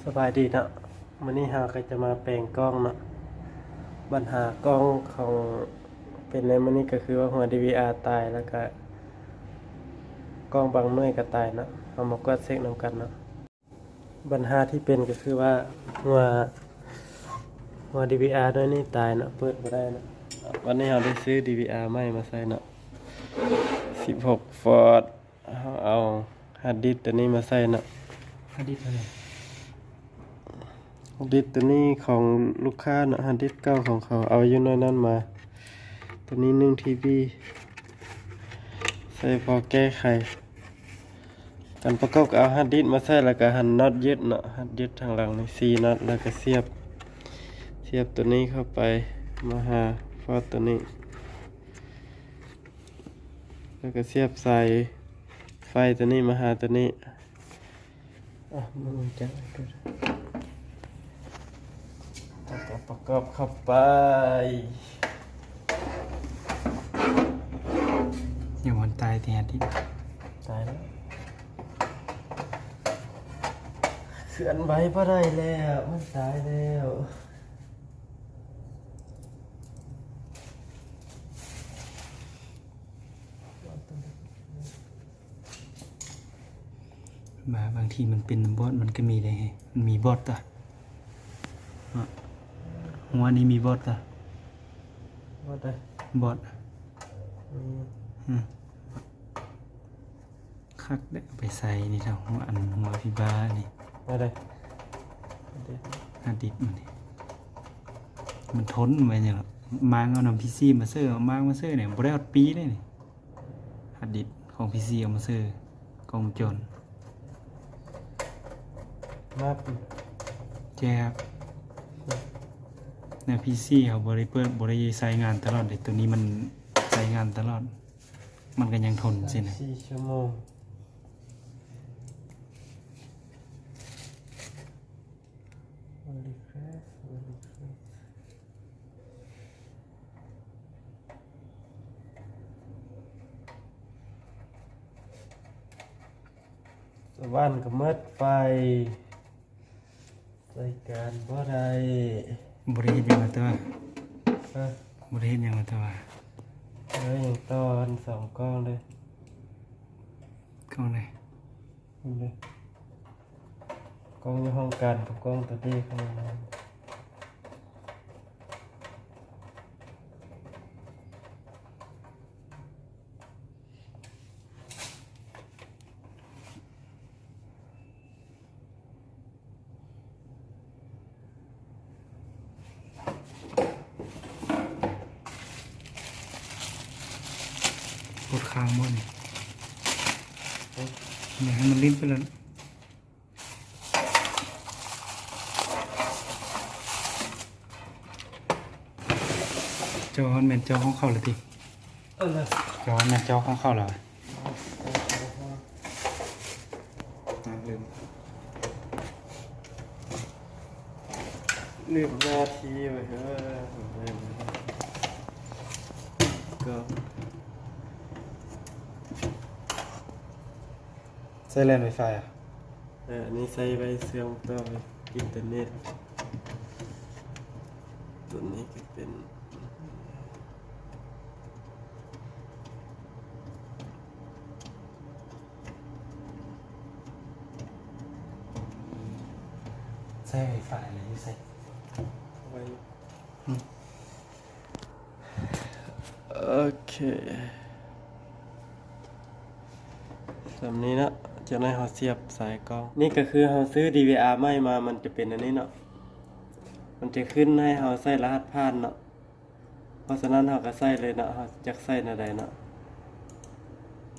ສະບາຍດີເນາະ, ມື້ນີ້ເຮົາກໍຈະມາແປງກ້ອງເນາະ. ບັນຫາກ້ອງຂອງເປັນໃນມື້ນີ້ກໍຄືວ່າຫົວດີວີອາຕາຍ ແລ້ວກໍກ້ອງບາງໜ່ວຍກໍຕາຍເນາະ. ເຮົາມາກວດເຊັກນຳກັນເນາະ. ບັນຫາທີ່ເປັນກໍຄືວ່າຫົວ ຫົວດີວີອາໜ່ວຍນີ້ຕາຍເນາະ, ເປີດບໍ່ໄດ້ເນາະ. ວັນນີ້ເຮົາໄດ້ຊື້ດີວີອາໃໝ່ມາໃສ່ເນາະ, ສິບຫົກຟອດ. ເຮົາເອົາຮາດດິສຕົວນີ້ມາໃສ່ເນາະ. ຮາດດິສເທົ່າໃດ? ຮາດດິສຕົວນີ້ຂອງລູກຄ້າເນາະ, ຮາດດິສເກົ່າຂອງເຂົາ ເອົາຢູ່ໜ່ວຍນັ້ນມາ. ຕົວນີ້ໜຶ່ງທີບີ ໃສ່ພໍແກ້ໄຂ. ການປະກອບກໍເອົາຮາດດິສມາໃສ່ ແລ້ວກໍຫັນນັອດຍຶດເນາະ, ຮາດດິສທາງຫຼັງນີ້ສີ່ນັອດ ແລ້ວກໍສຽບ ສຽບຕົວນີ້ເຂົ້າໄປ ມາຫາຟອດຕົວນີ້. ແລ້ວກໍສຽບສາຍໄຟຕົວນີ້ມາຫາຕົວນີ້. ອ່ະ ມັນຈະ ແລ້ວກໍປະກອບເຂົ້າໄປ. ຍັງບໍ່ຕາຍຕິ ຮາດດິສ? ຕາຍແລ້ວ. ເຄື່ອນໄຫວບໍ່ໄດ້ແລ້ວ, ມັນຕາຍແລ້ວ. ບາ ບາງທີມັນເປັນນຳບອດ ມັນກໍມີໄດ້. ມັນມີບອດຕະ ຫົວນີ້ມີບອດຕະ. ບອດໃດ? ບອດ ອືມ ອືມ. ຄັກເດ້ ເອົາໄປໃສ່ນີ້ເນາະ, ຫົວອັນ ຫົວພີບານີ້. ອັນໃດ? ຮາດດິສມັນນີ້ ມັນທົນໄວ້ນີ້ລະ. ມ້າງເອົານຳພີຊີມາເຊີ, ມ້າງມາເຊີນີ້ ບໍ່ໄດ້ຮອດປີເດ້ນີ້. ຮາດດິສຂອງພີຊີເອົາມາເຊີກ້ອງວົງຈອນ. ມາປີ ແຈກ ແນວພີຊີເຮົາບໍ່ໄດ້ເປີດ ບໍ່ໄດ້ໃຊ້ງານຕະຫຼອດເດ້, ຕົວນີ້ມັນໃຊ້ງານຕະຫຼອດ. ມັນກໍຍັງທົນຊີ້ນະ. ສາມສີ່ຊົ່ວໂມງ. ສະຫວ່ານກໍໝົດໄຟ. ໃຊ້ການບໍ່ໄດ້. ບໍ່ໄດ້ເຮັດຫຍັງລະຕົວະ? ຮະ? ບໍ່ໄດ້ເຮັດຫຍັງລະຕົວະ? ເອີ ຍັງຕໍ່ອັນສອງກ້ອງເດ້. ກ້ອງໃດ? ນີ້ເດ້ ກ້ອງຢູ່ຫ້ອງການກັບກ້ອງຕົວເດຂ້າງໃນ. ກົດຄ້າງໝົດນີ້ ຢ່າໃຫ້ມັນຫຼິ້ນໄປແລ້ວ. ເຈົ້າ ແມ່ນເຈົ້າຂອງເຂົາລະຕິ? ເອີ ເຈົ້າ ແມ່ນເຈົ້າຂອງເຂົາລະ. ລືມ ລືມໜ້າທີ່ໄວ້ເຮີ້ຍ. ກໍໃຊ້ແລນໄວຟາຍອະ? ເອີ ອັນນີ້ໃຊ້ໄວ້ເຊື່ອມຕໍ່ໄປອິນເຕີເນັດ. ຕົວນີ້ກໍເປັນ ໃຊ້ໄວຟາຍແລ້ວຢູ່ໃສ? ໄວ້ ອືມ. ໂອເຄ ສ່ຳນີ້ເນາະ. ຈາກນັ້ນເຮົາສຽບສາຍກ້ອງ. ນີ້ກໍຄືເຮົາຊື້ດີວີອາໃໝ່ມາ ມັນຈະເປັນອັນນີ້ເນາະ, ມັນຈະຂຶ້ນໃຫ້ເຮົາໃສ່ລະຫັດຜ່ານເນາະ. ເພາະສະນັ້ນເຮົາກໍໃສ່ເລີຍເນາະ, ເຮົາຢາກໃສ່ແນວໃດເນາະ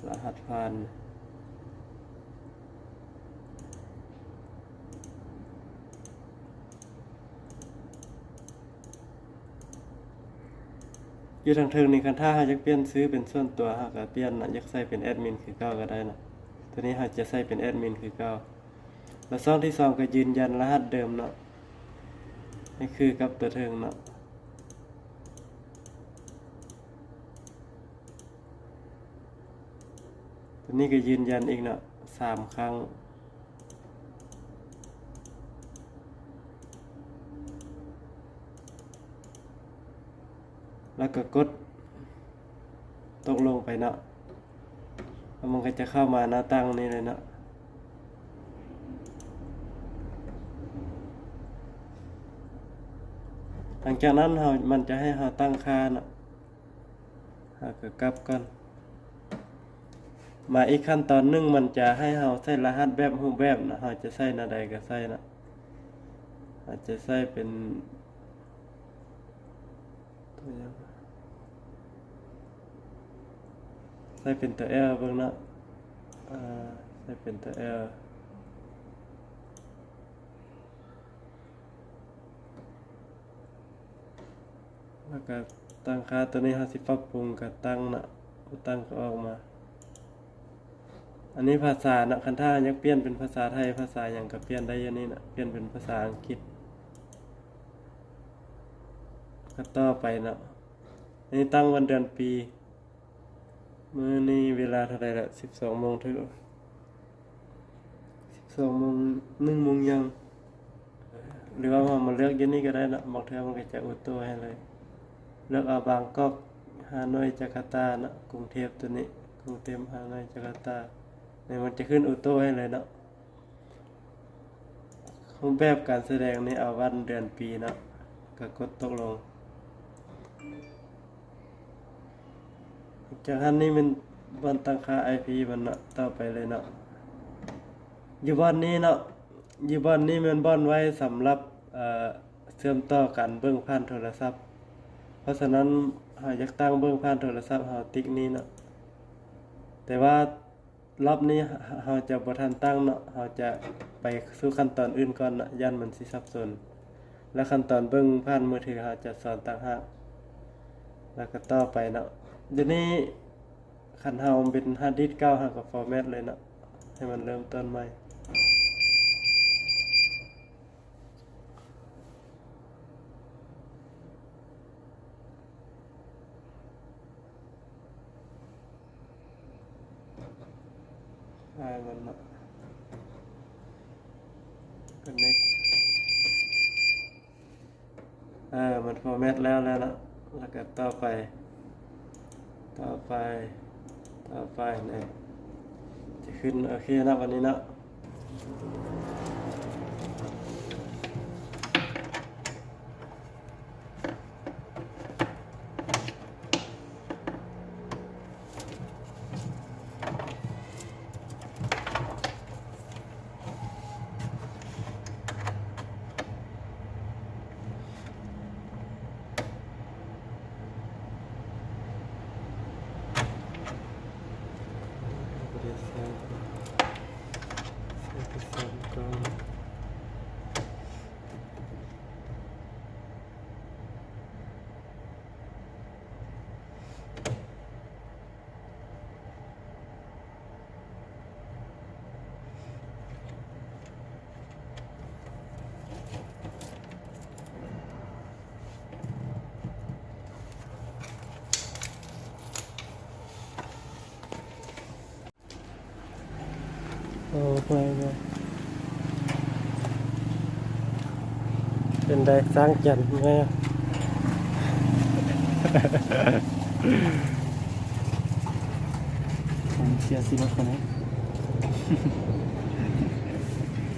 ລະຫັດຜ່ານ. ຢູ່ທາງເທິງນີ້ ຄັນຖ້າເຮົາຢາກປ່ຽນຊື່ເປັນສ່ວນຕົວ ເຮົາກໍປ່ຽນເນາະ, ຢາກໃສ່ເປັນແອດມິນຄືເກົ່າກໍໄດ້ເນາະ. ຕົວນີ້ເຮົາຈະໃສ່ເປັນແອດມິນຄືເກົ່າ. ແລ້ວຊ່ອງທີສອງກໍຢືນຢັນລະຫັດເດີມເນາະ, ໃຫ້ຄືກັບຕົວເທິງເນາະ. ຕົວນີ້ກໍຢືນຢັນອີກເນາະ ສາມຄັ້ງ. ແລ້ວກໍກົດຕົກລົງໄປເນາະ ແລ້ວມັນກໍຈະເຂົ້າມາໜ້າຕັ້ງນີ້ເລີຍເນາະ. ຫຼັງຈາກນັ້ນເຮົາ ມັນຈະໃຫ້ເຮົາຕັ້ງຄ່າເນາະ ເຮົາກໍກັບກ່ອນ. ມາອີກຂັ້ນຕອນໜຶ່ງ ມັນຈະໃຫ້ເຮົາໃສ່ລະຫັດແບບຮູບແບບເນາະ ເຮົາຈະໃສ່ແນວໃດກໍໃສ່ເນາະ ເຮົາຈະໃສ່ເປັນ ຕົວຢ່າງ ໃສ່ເປັນຕົວ L ເບິ່ງເນາະ ເອີ ໃສ່ເປັນຕົວ L ແລ້ວກໍຕັ້ງຄ່າ. ຕົວນີ້ເຮົາຊິປັບປຸງກໍຕັ້ງເນາະ ບໍ່ຕັ້ງກໍອອກມາ. ອັນນີ້ພາສາເນາະ ຄັນຖ້າຢາກປ່ຽນເປັນພາສາໄທ ພາສາຫຍັງກໍປ່ຽນໄດ້ຢູ່ນີ້ເນາະ ປ່ຽນເປັນພາສາອັງກິດ. ກໍຕໍ່ໄປເນາະ ອັນນີ້ຕັ້ງວັນເດືອນປີ. ມື້ນີ້ເວລາເທົ່າໃດລະ? ສິບສອງໂມງເຖິງ ສິບສອງໂມງ ໜຶ່ງໂມງຢ່າງ ຫຼືວ່າເຮົາມາເລືອກຢູ່ນີ້ກໍໄດ້ເນາະ ບາງເທື່ອມັນກໍຈະອອໂຕ້ໃຫ້ເລີຍ. ເລືອກເອົາບາງກອກ, ຮ່າໂນ້ຍ, ຈາກາຕາເນາະ, ກຸງເທບ ຕົວນີ້ ກຸງເທບ, ຮ່າໂນ້ຍ, ຈາກາຕາ ນີ້ມັນຈະຂຶ້ນອອໂຕ້ໃຫ້ເລີຍເນາະ. ຮູບແບບການສະແດງນີ້ເອົາວັນເດືອນປີເນາະ ກໍກົດຕົກລົງ. ຈາກຫັ້ນນີ້ແມ່ນບ່ອນຕັ້ງຄ່າໄອພີມັນເນາະ ຕໍ່ໄປເລີຍເນາະ. ຢູ່ບ່ອນນີ້ເນາະ ຢູ່ບ່ອນນີ້ແມ່ນບ່ອນໄວ້ສຳລັບ ເອີ ເຊື່ອມຕໍ່ການເບິ່ງຜ່ານໂທລະສັບ. ເພາະສະນັ້ນ ເຮົາຢາກຕັ້ງເບິ່ງຜ່ານໂທລະສັບ ເຮົາຕິກນີ້ເນາະ ແຕ່ວ່າ ລອບນີ້ເຮົາຈະບໍ່ທັນຕັ້ງເນາະ ເຮົາຈະໄປສູ່ຂັ້ນຕອນອື່ນກ່ອນເນາະ ຢ້ານມັນຊິສັບສົນ ແລະ ຂັ້ນຕອນເບິ່ງຜ່ານມືຖືເຮົາຈະສອນຕ່າງຫາກ. ແລ້ວກໍຕໍ່ໄປເນາະ ດຽວນີ້ຄັນເຮົາເປັນຮາດດິສເກົ່າ ເຮົາກໍຟໍແມັດເລີຍເນາະ ໃຫ້ມັນເລີ່ມຕົ້ນໃໝ່. ອ້າຍມັນເນາະ ຄອນເນັກ ເອີ ມັນຟໍແມັດແລ້ວ ແລ້ວເນາະ ແລ້ວກໍຕໍ່ໄປ ຕໍ່ໄປ ຕໍ່ໄປ ນີ້ຈະຂຶ້ນ ໂອເຄເນາະ ບັດນີ້ເນາະ. ໂອ້ຍ ເປັນໃດ ຊ່າງຈັນແມ່? ເສຍຊີວິດຄົນນີ້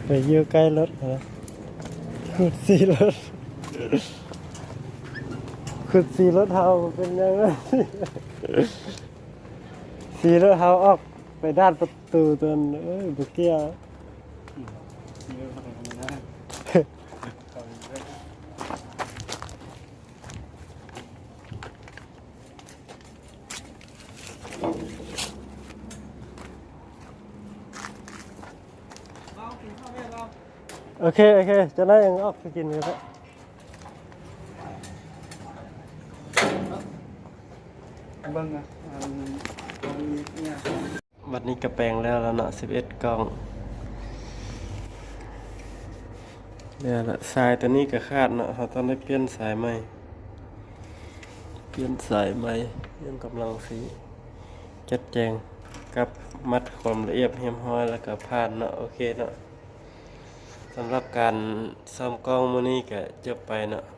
ໄປຢູ່ໃກ້ລົດຫັ້ນນະ ຂຸດສີລົດ ຂຸດສີລົດເຮົາເປັນຫຍັງ? ສີລົດເຮົາອອກໄປດ້ານປະຕູຕົວນັ້ນ ເອີຍ ບໍ່ກ່ຽວ. ໂອເຄ ໂອເຄ ຈະໄດ້ຫຍັງອອກໄປກິນກັນເນາະ. ເບິ່ງ ອັນ ອັນນີ້ເນຍ ບັດນີ້ກະແປງແລ້ວລະເນາະ ສິບເອັດກ່ອງ. ແລ້ວລະ ສາຍຕົວນີ້ກະຂາດເນາະ ເຮົາຕ້ອງໄດ້ປ່ຽນສາຍໃໝ່ ປ່ຽນສາຍໃໝ່ ຍັງກຳລັງຊິຈັດແຈງກັບມັດຄວາມລະອຽດຮຽບຮ້ອຍ ແລ້ວກະຜ່ານເນາະ. ໂອເຄເນາະ ສຳລັບການສ້ອມກ້ອງມື້ນີ້ກະຈົບໄປເນາະ.